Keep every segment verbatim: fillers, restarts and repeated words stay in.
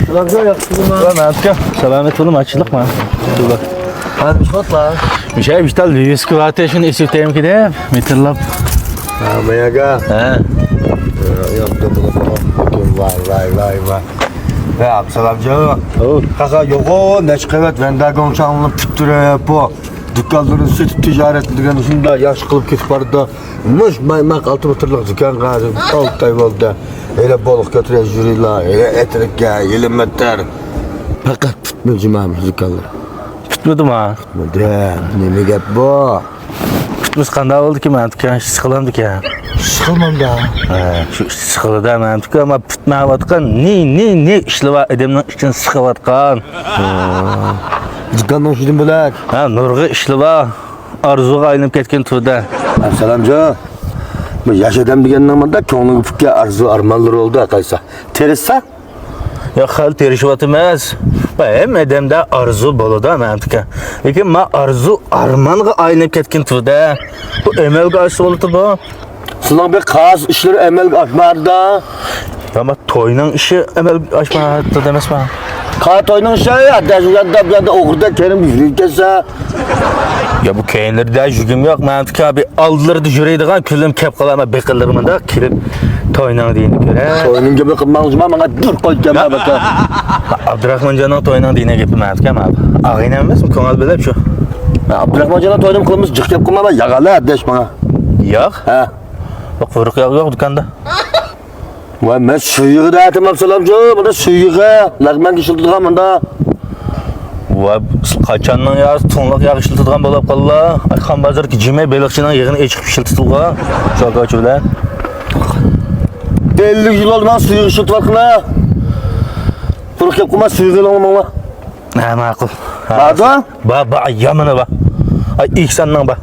سالام جان، ياخشىمۇ؟ سالام ئاكا. سالامەت بولۇڭ، ئاچلىق ما. ھە، مۇشۇ قوتلا. مۇشە بىر تال ۋىسكى بار، شۇنى ئىچىپ ئۆتەيمىكىن دەپ مىتىرلاپ. ھە، مەيەگە. ھە. ياق، ياق، ياق. ۋاي، ۋاي، ۋاي، ۋاي. يا، سالام جان. ئو. قازا يوغۇن، نەچچە قەۋەت ۋەنداگوڭ چاڭلىنىپ پۈتتۈرۈپ، بۇ دۇكانلىرىنى سېتىپ تىجارەتلىگەن شۇنداق ياخشى قىلىپ كېتىپ بارىدۇ. مۇش مايماق ئالتە مېتىرلىق دۇكانغا ئالتە ئاي بولدى. ھېلى بولۇق كۆتۈرە يۈرۈيلا، ھېلى ئەترەتكە، ھېلى مېتىر. پەقەت پۈتمىدى جۇما دۇكانلار. پۈتمىدىما؟ پۈتمىدى. نېمە گەپ بۇ؟ پۈتمىسە قانداق بولدىكى مەنتىكەن، سىقىلامدىكەن. سىقىلمامدا. ھە، شۇ ئىش سىقىلىدا مەنتىكەن، ئەمما پۈتمەيۋاتقان نى، نى، نى ئىشلار بار ئادەمنىڭ ئىچىنى سىقىۋاتقان. دۇكاننىڭ ئىشىدىن بۆلەك. ھە، نۇرغۇن ئىشلار بار. ئارزۇغا ئايلىنىپ كەتكەن تۇردى. ئەسسالامجان، بۇ ياش ئادەم دېگەننىڭ مۇنداق كۆڭلىگە پۈككەن ئارزۇ ئارمانلىرى بولىدۇ، قايسا. تىرىشسا؟ يا، خېلى تىرىشىۋاتىمىز. بۇ ھەممە ئادەمدە ئارزۇ بولىدۇ، مەنتىكە. لېكىن ما ئارزۇ ئارمانغا ئايلىنىپ كەتكەن تۇردى. بۇ ئەمەلگە ئاشسا بولىدۇ بۇ. سىلىنىڭ بىر قاس ئىشلىرى ئەمەلگە ئاشمايدۇ. يا، ما توينىڭ ئىشى ئەمەلگە ئاشمايدۇ دەمەسمۇ؟ قا توينىڭ ئىشى، يا، دەش يۈز ئادەم، يا، ئوغرىدا كېرىم يۈرۈپ كەتسە. يا، بۇ كەينىلىرىدە يۈگۈم يوق، مەنتىكە بىر ئالدىلىرىدا يۈرىدىغان كۈنلىرىم كەپ قالار، ما بېقىنلىرىم مۇنداق كېلىپ توينىڭ دېيىنى كۆرە. توينىڭ گېپى قىلماڭ جۇما، ماڭا دۇر قويۇپ كەلمە بەكە. ئابدۇراخمانجاننىڭ توينىڭ دېيىنى گېپى مەنتىكە ما. ئاغىنەم ئەمەسمۇ، كۆڭۈل بۆلۈپ شۇ. ئابدۇراخمانجاننىڭ تويىنى قىلىمىز، جىق گەپ قىلما، ياغ ئەدەش ماڭا. ياغ؟ ھە. ياق، قۇرۇق ياغ يوق دۇكاندا. ۋاي، مەن سۈيىغا دەتىمەن سالامجۇ، مانا سۈيىغا، لەغمەنگە ئىشلىتىدىغان مانا. ۋاي، قاچاننىڭ ياغى، تۇڭلۇق ياغ ئىشلىتىدىغان بولۇپ قالدى. ئاي، خان بازىرىدىكى جىمى بېلىقچىنىڭ يېغىنى ئېچىقىپ ئىشلىتىدىغۇ. شوكاچى بىلەن. ئەللىك يىل بولدى مانا سۈيىغا ئىشلىتىۋاتقىلى. قۇرۇق گەپ قىلما، سۈيىغا ئېلىڭلار ماڭلا. ھە، ماقۇل. ھە. باردۇ؟ با، با، يامىنى با. ئاي، ئېھساننىڭ با.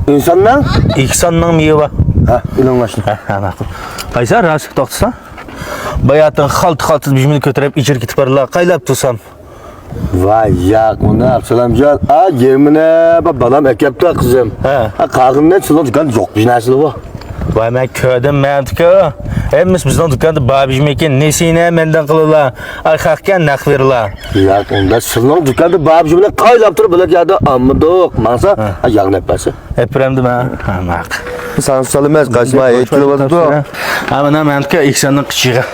ئىنساننىڭ؟ ئېھساننىڭ مېيى با. ھە، ئېلىڭلاشتى. ھە، ھە، ماقۇل. قايسا راست توختىسا؟ باياتىن خالتا-خالتا بىژىمنى كۆتۈرۈپ ئىچىرى كېتىپ بارلا، قايلاپ تۇرسام. ۋاي، ياق، ئۇنى ئابسالامجان. ئا، يېمىنى با، بالام ئەكەپتۇ، قىزىم. ھە. ئا، قاغىنى سىلىڭ دۇكان يوق بىر نەرسىلى بۇ. ۋاي، مەن كۆردۈم، مەمتىكۇ. ھەممىسى بىزنىڭ دۇكاندا بار بىژىمىكىن، نېسىنى مەندىن قىلىلا. ئاي، خەقكە نەق بېرىلا. ياق، ئۇندا سىلىنىڭ دۇكاندا بار بىژىمنى قايلاپ تۇرۇپ بىلەك يەردە ئاممىدۇق. ماڭسا، ھە. ئا، ياغنى ئەپ بەرسە. ئەپ بېرەمدىما؟ ھە، ماق. ساڭا سالىمەس، قايسىما ھېيت كېلىۋاتىدۇ. ھە، مانا مەمتىكۇ ئېھساننىڭ قىچىغى.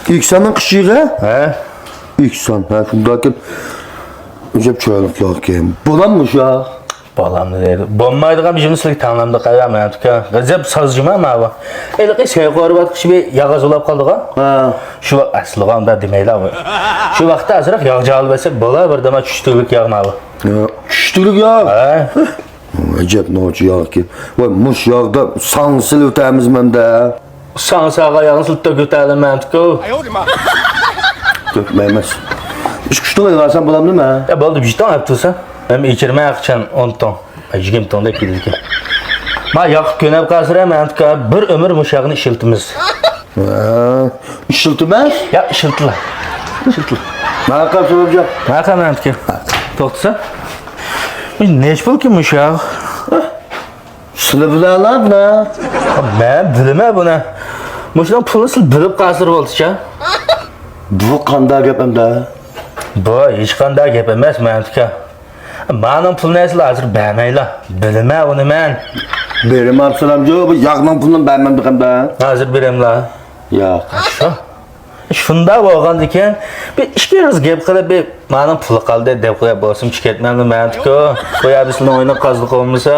ئېھساننىڭ قىچىغى؟ ھە. ئېھسان، ھە، شۇنداكىن. ئەجەب چىرايلىق ياغكەن. بولاممۇ شۇ ياغ؟ بالامنى دەيدۇ. بولمايدىغان بىر يۇمۇر سىلىگە تەڭلەمدۇ قايا مەنتىكا. غەزەپ سازجىما ماۋۇ. ھېلىقى سەي قورۇۋاتقۇچى بىر ياغ ھازىرلاپ قالدىغۇ. ھە. شۇ ۋاقىت ئەسلىغان ئۇنداق دېمەيلا بۇ. شۇ ۋاقىتتا ئازراق ياغ جاغىلىۋەتسەك بولا بىر دەمە چۈشتۈكلۈك ياغ ماۋۇ. ھە، چۈشتۈكلۈك ياغ؟ ھە. ئەجەب نوچى ياغكەن. ۋاي مۇش ياغدا ساڭ سېلىۋېتەمىزمەن دە. ساڭا ساغا ياغنى سىلىپ تۆكۈۋېتەلىم مەنتىكا. تۆكمەيمىز. ئۈچ كۈشتە ئويغانسام بولامدۇ مەن؟ يا بولدى، بىر جىتاڭ ئەپ تۇرسا. مەن ئىچىرمەن قاچان ئون توڭ. يىگىرمە توڭدەك كېلىدىكەن. ما ياققا كۆنەپ قالسىرە مەنتىكا بىر ئۆمۈر مۇشۇ ياغنى ئىشلىتىمىز. ھە، ئىشلىتىمەن؟ يا ئىشلىتىلا. ئىشلىتىلا. ماقا سورۇپجان. ماقا مەنتىكا. توختىسا. نەچ پۇلكى مۇشۇ ياغ؟ سىلى بىلەلا بۇنى. مەن بىلىمەن بۇنى. مۇشۇنىڭ پۇلىنى سىلى بىلىپ قالسىلا بولدىچە. بۇ قانداق گەپ ئەمدى؟ بۇ ھېچقانداق گەپ ئەمەس مەنتىكا. مانىڭ پۇلىنى سىلى ھازىر بەرمەيلا. بىلىمەن ئۇنى مەن. بېرىمەن سالامجۇ، بۇ ياغنىڭ پۇلىنى بەرمەمدىكەن دە. ھازىر بېرەملا. ياق. شۇ. شۇنداق بولغاندىكىن، بىر ئىككى ئېغىز گەپ قىلىپ، بىر مانىڭ پۇلى قالدى دەپ قويۇپ بولسىمۇ چىقىتمەمدۇ مەنتىكۇ. بۇ يەردە سىلىنىڭ ئويۇنى قازدۇق بولمىسا.